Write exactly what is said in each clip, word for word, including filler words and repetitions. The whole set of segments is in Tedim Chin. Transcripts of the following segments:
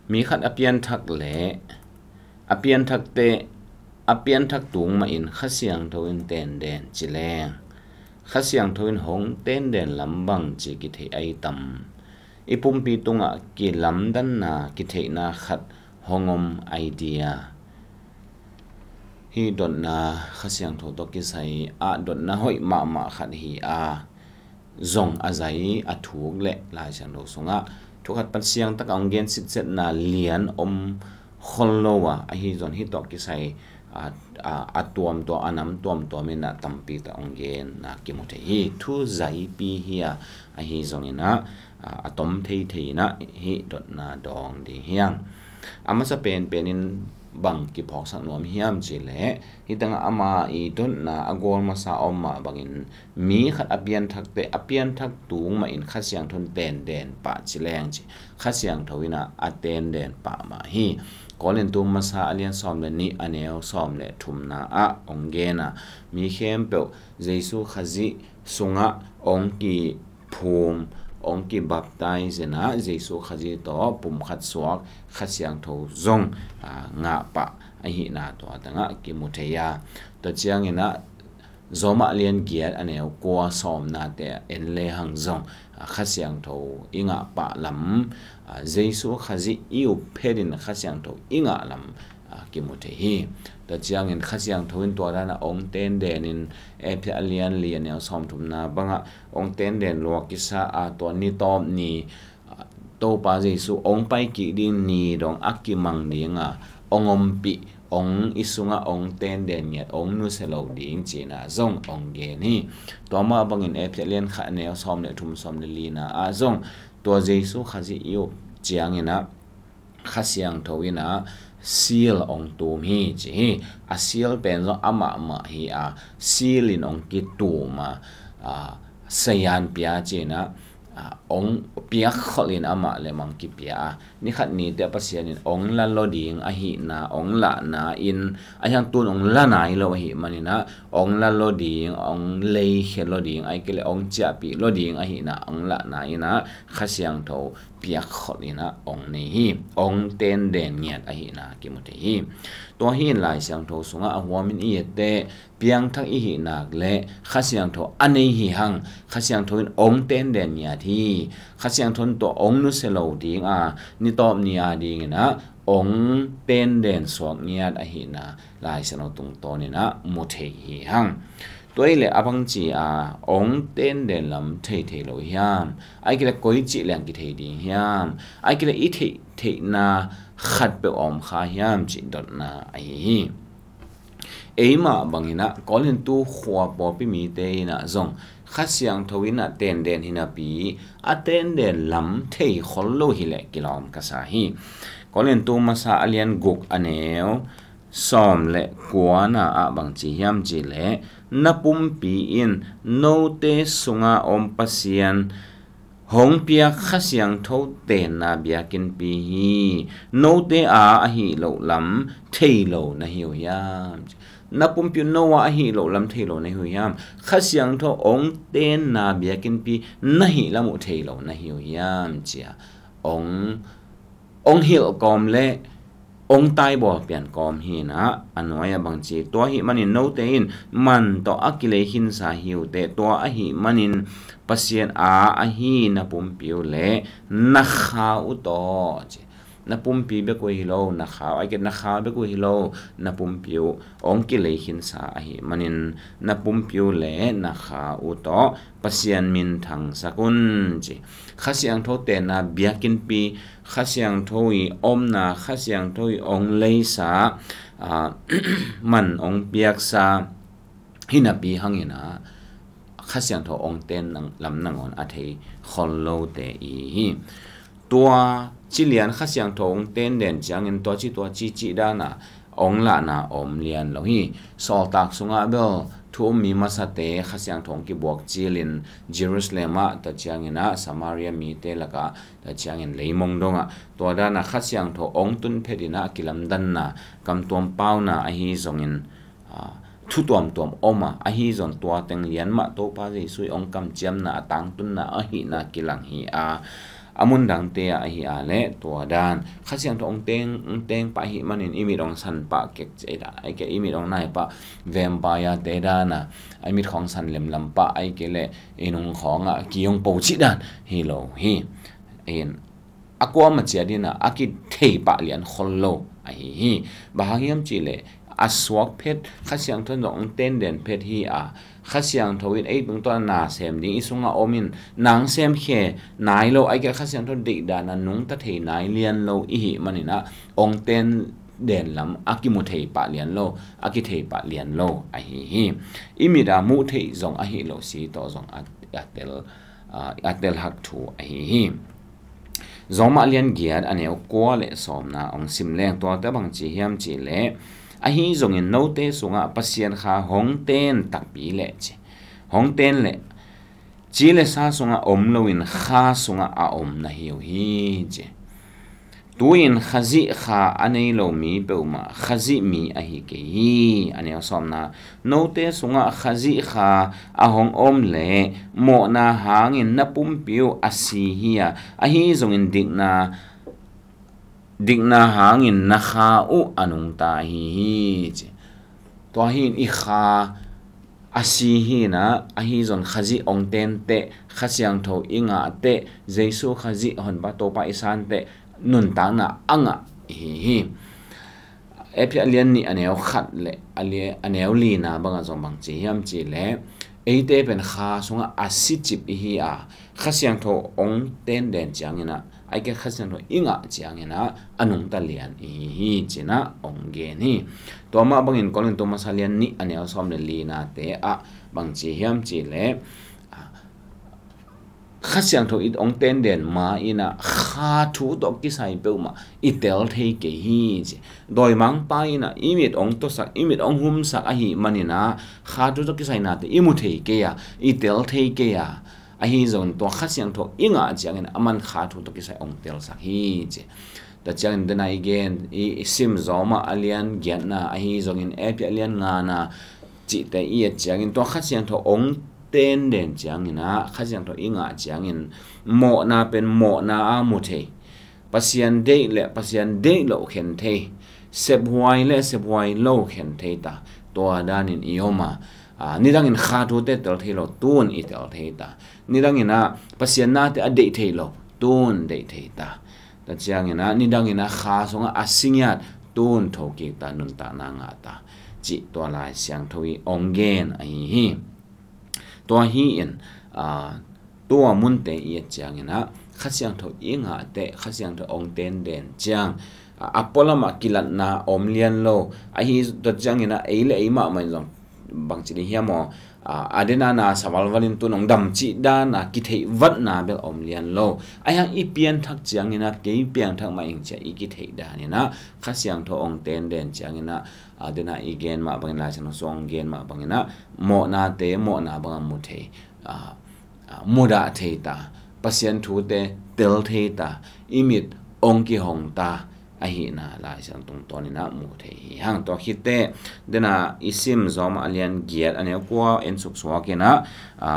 Mi khat a pianthak le a pianthakte a pianthak tung mahin Kha Siangtho in tenden ci leng, Kha Siangtho in hong tenden lam bang ci kitheih ai tam? I pumpi tungah kilamdanna kitheihna khat hong om ai dia? Hih dotna Kha Siangtho tawh kisai ah dotna hoih mahmah khat hi a, zong a zai a thuk le Lai Siangtho sungah thukhat pan siangtak a hong gen sitsetna lian om khol lo a, ahi zong hih tawh kisai a, a, a tuamtuam, a nam tuamtuam in a tampi tak hong gen a kimu thei hi. Thu zaipi hi a, ahi zongin a, a, a tom theithei in a hih dotna dawng ding hi hang. A masa penpen in bang kiphawksak nuam hiam cih leh, hih tengah ama i dotna a gual masa om mah bangin mi khat a pianthakte a pianthak tung mahin Kha Siangtho in tenden pah ci leng ci, Kha Siangtho in a a tenden pah mah hi. Korintu masa a lian sawm le nih a neu sawm le thumna ah hong gen a, mi khempeuh Jesu Khazih sungah hong kiphum, hong kibaptize in a, Jesu Khazih tawh pumkhat suak Kha Siangtho zong, a, ngah pah ahihna tua tengah kimu thei a. Tua ciangin a Rom a lian giat a neu kua sawmnate en lehang zong, a, Kha Siangtho i ngah pah lam, a, Jesu Khazih i up phet in Kha Siangtho i ngah lam, a, kimu thei hi. Tua ciangin Kha Siangtho in tua dan a hong tenden in, Efesa a lian li a neu sawmthumna bangah hong tenden lua kisa a, tua ni tawp ni, a, Topa Jesu hong pai kik ding ni dong a kimang ding a, hong ompih, hong i sungah hong tenden ngiat, hong nusia lo ding ci-in a zong hong gen hi. Tua mah bangin Efesa a lian khat a neu sawm le thum, sawm le lina ah zong tua Jesu Khazih i up ciangin a Kha Siangtho in a seal hong tum hi ci hi. A seal pen zong amah mah hi a, seal in hong kitum a, a, sayan pia ci-in a, a, hong piak kholh in amah le mang kipia a, ni khat ni teh Pasian in hong la lo ding ahihna hong lahna in, a hiang tun hong la nai lo ahih manin a, hong la lo ding, hong leikhia lo ding, ahih kei leh hong ciahpih lo ding ahihna hong lahna in a, Kha Siangtho piak kholh in a hong nei hi. Hong tenden ngiat ahihna kimu thei hi. Tua hi in Lai Siangtho sungah a huamin i et teh piangthak i hih nak le Kha Siangtho a nei hi hang, Kha Siangtho in hong tenden ngiat hi. Kha Siangtho in tua hong nusia lo ding a, ni tawp ni a dingin a hong tenden suak ngiat ahihna Lai Siangtho tungtawnin a mu thei hi hang. Tua hi leh a bangci a hong tenden lam thei thei lo hiam? Ahih kei leh koi cih leng kithei ding hiam? Ahih kei leh i theih theihna khatpeuh a om kha hiam cih dotna ahi hi. Eimah bangin a Korintu khua pawlpi mite in a zong Kha Siangtho in a tenden hi napi, a tenden lam thei khol lo hi leh kilawm ka sa hi. Korintu masa a lian guk a neu sawm le kuana ah bang ci hiam cih leh, na pumpi in note sunga om Pasian hong piak Kha Siangtho tenna biakinnpi hi. Note a ahi loh lam thei lo na hi uh hiam? Na pumpi uh no a ahi loh lam thei lo na hi uh hiam? Kha Siangtho hong tenna biakinnpi na hih lam uh thei lo na hi uh hiam? Cia hong hong hilh kawm le hong taibawl pian kawm hi in a, a nuai ah bang ci, tua ahih manin note in man tawh a kilei khinsa hi uh teh, tua ahih manin Pasian a ahi na pumpi uh le na kha uh tawh ci. Na pumpi bek uh hi lo, na kha uh, ahih kei leh na kha bek uh hi lo, na pumpi uh hong kilei khinsa ahih manin na pumpi uh le na kha uh tawh Pasian minthang sak un ci. Kha Siangtho tenna biakinnpi, Kha Siangtho i omna, Kha Siangtho i hong leisa, a, man hong piaksa hi napi hangin a Kha Siangtho hong ten nang, lam nangawn a thei khol lote i hi. Tua ci lian Kha Siangtho hong tenden ciangin tua ci tua ci cih dan a hong lahna om lian lo hi. Sawltak sungah bel thu um mi masate Kha Siangtho hong kibuak cilin Jerusalem ah, tua ciangin a Samaria mite lakah, tua ciangin leimong dongah, tua dan a Kha Siangtho hong tun phet in a kilamdanna, kamtuam pauna ahi zongin, a, thu tuamtuam om a, ahi zong tua teng lian mah Topa Jesu i hong kamciamna, a tangtunna ahihna kilang hi a, a mun dangte ah ahi a leh tua dan Kha Siangtho hong teng, hong teng pah ahih manin i mit hong san pah kek ci a, ahih kei leh i mit hong nai pah vampire-te dan a, i mit khawng san lemlam pah, ahih kei leh i nung khawng ah ki hong po cih dan hi lo hi. In a kuamah ciat in ah a kithei pah lian khol lo ahi hi. Bang hang hiam cih leh a suak phet, Kha Siangtho in zong hong ten den phet hi a, Kha Siangtho in ei tungtawn a na sem ding i sungah om in, nang sem khe nai lo, ahih kei leh Kha Siangtho deihdan a nungta thei nai lian lo i hih manin ah hong ten den lam a kimu thei pah lian lo, a kithei pah lian lo ahi hi. I mit a muh theih zong ahi lo si tawh zong a, a tel, a, a tel hak thu ahi hi. Roma lian giat a neu kua le sawmna hong sim leng, tuate bang ci hiam cih leh, ahi zongin note sungah Pasian Kha hong ten takpi leh ci, hong ten leh ci le sa sungah om loin Kha sungah a om na hi uh hi ci. Tu-in Khazih Kha a nei lo mi peuhmah Khazih mi ahi kei hi. A neu sawmna, note sungah Khazih Kha a hong om leh mawhna hangin na pumpi uh a si hi a, ahi zongin dikna, dikna hangin na kha uh a nungta ahi hi ci. Tua hi in i kha a si hi in ah, ahi zong Khazih hong ten teh, Kha Siangtho i ngah teh, Jesu Khazih Honpa Topa i san teh, nuntakna a ngah i hi hi. Efesa lian nih a neu khat le a lia-, a neu lina bangah zong bang ci hiam cih leh, eite pen Kha sungah a sicip i hi a, Kha Siangtho hong ten den ciangin ah, ahih kei leh Kha Siangtho i ngah ciangin ah a nungta lian i hi hi ci-in ah hong gen hi. Tua mah bangin Korinto masa lian nih a neu sawm le linate ah bang ci hiam cih leh, Kha Siangtho i hong ten den ma in ah Kha thu tawh kisai peuhmah i tel thei kei hi ci. Dawimangpa in ah i mit hong tuasak, i mit hong humsak ahih manin ah Kha thu tawh kisainate i mu thei kei a, i tel thei kei a, ahi zongin tua Kha Siangtho i ngah ciangin aman Kha thu tawh kisai hong telsak hi ci. Tua ciangin dena i gen, i, i sim Roma a lian giatna, ahi zongin Efesa a lian ngana cihte i et ciangin tua Kha Siangtho hong ten den ciangin ah, Kha Siangtho i ngah ciangin mawhna pen mawhna a mu thei, Pasian deih le Pasian deih loh khen thei, sephuai le sephuai lo khen thei ta, tua danin i om a, a, nidangin Kha thute tel thei lo, tun i tel thei ta. Nidangin ah Pasian nate a deih thei lo, tun deih thei ta. Tua ciangin ah nidangin ah Kha sungah a si ngiat, tun thokik ta, nuntakna ngah ta, cih tua Lai Siangtho i hong gen ahi hi. Tua hi in, a, tua munte i et ciangin ah Kha Siangtho i ngah teh, Kha Siangtho hong ten den ciang, a, a pualamah kilatna om lian lo. Ahi tua ciangin ah ei le ei mahmah in zong bangci ding hiam aw, a, a dena na sa valvalin tun hong dam cih dana kitheih vatna bel om lian lo. Ahi hang i pianthak ciangin ah kei piangthak mah ing ci-a i kitheih danin ah Kha Siangtho hong ten den ciangin ah, a, dena i gen mah bangin, Lai Siangtho sung hong gen mah bangin ah mawhnate mawhna bangah mu thei, a, a, mudah thei ta, Pasian thute tel thei ta, i mit hong kihong ta ahihna Lai Siangtho tungtawnin ah mu thei hi hang. Tua khit teh dena i sim Roma a lian giat a neu kua en suksuak in ah, a,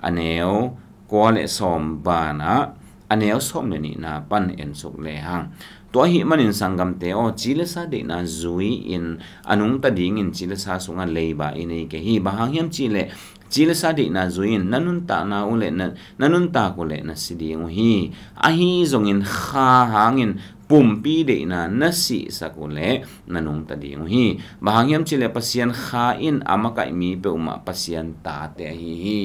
a neu kua le sawm banah a neu sawm le nihna pan en suk le hang. Tua ahih manin sanggamte aw, ci le sa deihna zui-in a nungta dingin ci le sa sungah leiba i nei kei hi. Bang hang hiam cih leh, ci le sa deihna zui-in na nuntakna uh leh na, na nuntak uh leh na si ding uh hi. Ahi zongin Kha hangin pumpi deihna na sihsak uh leh na nungta ding uh hi. Bang hang hiam cih leh Pasian Kha in a makaih mi peuhmah Pasian tate ahi hi.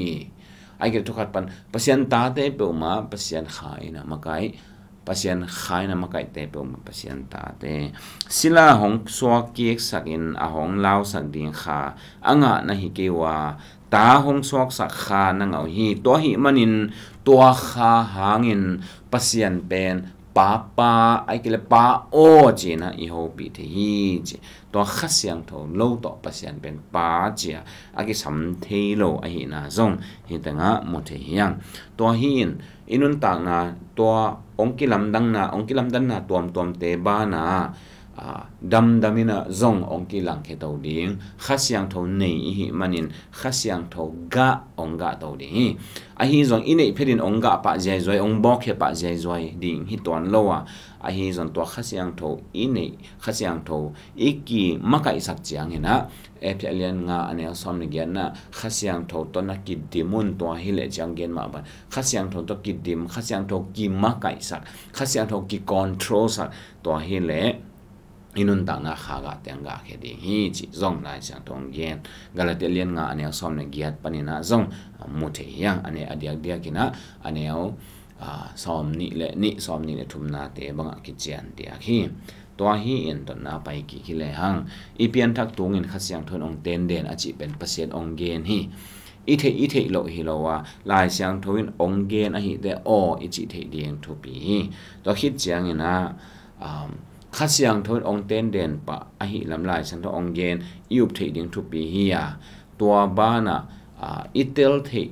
Ahih kei leh thu khat pan, Pasian tate peuhmah Pasian Kha in a makaih, Pasian Kha in a makaihte peuhmah Pasian tate. Sila hong suak kiksakin a hong lausak ding Kha a ngah na hi kei uh a, ta hong suaksak Kha na ngah uh hi. Tua ahih manin tua Kha hangin Pasian pen Pa, Pa, ahih kei leh Pa aw ci-in ah i hopih thei hi ci. Tua Kha Siangtho lo tawh Pasian pen Pa ci-a a kisam thei lo ahihna zong hih tengah mu thei hi hang. Tua hi in i nuntakna, tua hong kilamdanna, hong kilamdanna tuamtuamte banah, a, damdam in ah zong hong kilangkhia to ding. Kha Siangtho nei i hih manin Kha Siangtho gah hong gah to ding hi. Ahi zong i neih phetin hong gah pah ziaizuai, hong bawkkhia pah ziaizuai ding hi tuan lo a, ahi zong tua Kha Siangtho i neih, Kha Siangtho i kimakaihsak ciangin ah, Efesa lian nga a neu sawm le giatna, Kha Siangtho tawh na kidim un, tua hi leh ciang gen mah bang, Kha Siangtho tawh kidim, Kha Siangtho kimakaihsak, Kha Siangtho kicontrolsak, tua hi leh i nuntakna kha gah teng gah khia ding hi cih zong Lai Siangtho hong gen. Galatia lian nga a neu sawm le giat panin ah zong mu thei hi hang. A neu a diakdiak in ah a neu, a, sawm nih le nih, sawm nih le thumnate bangah kician diak hi. Tua hi in dotna pai kik hi lehang, i pianthak tungin Kha Siangtho in hong tenden a cih pen Pasian hong gen hi. I theih i theih loh hi lo a, Lai Siangtho in hong gen ahih teh aw i cih theih ding thupi hi. Tua khit ciangin ah, um, Kha Siangtho in hong tenden pah ahih lam Lai Siangtho hong gen i up theih ding thupi hi a, tua banah, ah, i tel theih,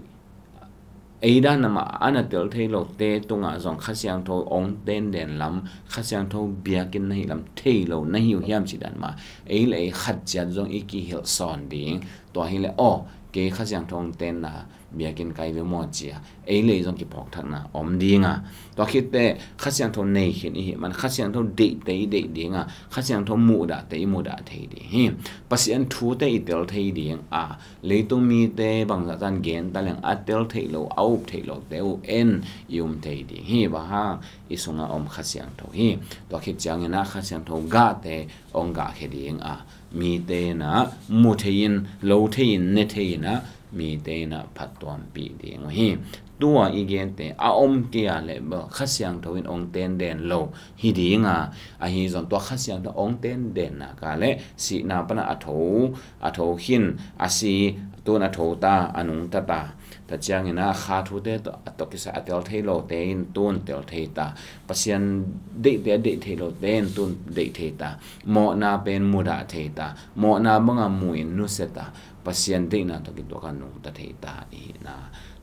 ei dan mah a na tel thei lote tungah zong Kha Siangtho hong tenden lam, Kha Siangtho biakinn na hih lam thei lo na hi uh hiam cih dan mah, ei le ei khat ciat zong i kihilh sawn ding. Tua hi leh aw, kei Kha Siangtho hong tenna biakinn ka hi ve maw ci a, ei le ei zong kiphawkthakna om ding a. Tua khit teh Kha Siangtho nei khin i hih man Kha Siangtho deihte i deih ding a, Kha Siangtho muhdahte i muhdah thei ding hi. Pasian thute i tel thei ding a, leitung mite bangzah tan gen ta leng a tel theih lo, a up theih lote uh en i um thei ding hi. Bang hang, i sungah om Kha Siangtho hi. Tua khit ciangin ah Kha Siangtho gahte hong gahkhia ding a, mite in ah mu thei in, lo thei in, ne thei in ah mite in ah phattuampih ding uh hi. Tua i gente a om kei a leh bel Kha Siangtho in hong tenden lo hi ding a, ahi zong tua Kha Siangtho hong tenden nak leh sihna pan a tho, a tho khin, a si, tun a tho ta, a nungta ta. Tua ciangin ah kha thute tawh a tawh kisai a tel thei lote in tun tel thei ta. Pasian deihte a deih thei lote in tun deih thei ta. Mawhna pen mudah thei ta. Mawhna bangah mu in nusia ta. Pasian deihna tawh kituak a nungta thei ta i hihna,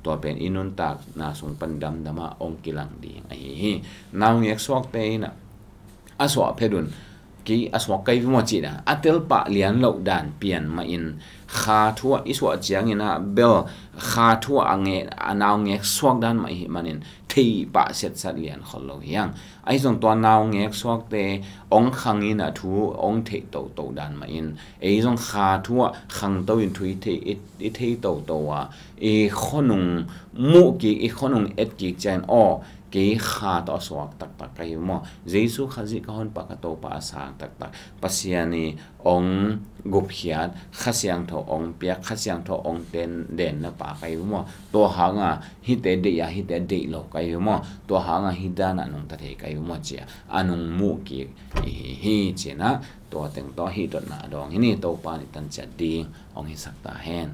tua pen i nuntakna sung pan damdam a hong kilang ding ahi hi. Naungek suakte in ah a suah phet un, kei a suak ka hi ve maw cih dan, a tel pah lian loh dan pian mah in, kha thu ah i suah ciangin ah bel kha thu ah a nge-, a naungek suak dan mah i hih manin thei pah setsat lian khol lo hi hang. Ahi zong tua naungek suakte hong khang in ah thu hong theih toto dan mah in, ei zong kha thu ah khangto in thu i thei, i, i thei toto a, i khuanung muh kik, i khuanung et kik ciangin aw, kei kha tawh a suak taktak ka hi ve maw? Jesu Khazih ka Honpa ka Topa a sang taktak, Pasian i hong gupkhiat, Kha Siangtho hong piak, Kha Siangtho hong tendenna pa ka hi ve maw? Tua hanga hihte deih a, hihte deih lo ka hi ve maw? Tua hanga hih dan a nungta thei ka hi ve maw ci a, a nung muh kik i hi hi ci-in ah, tua teng tawh hih dotna a dawng hi ni. Topa in i tan ciat ding hong hisak ta hen.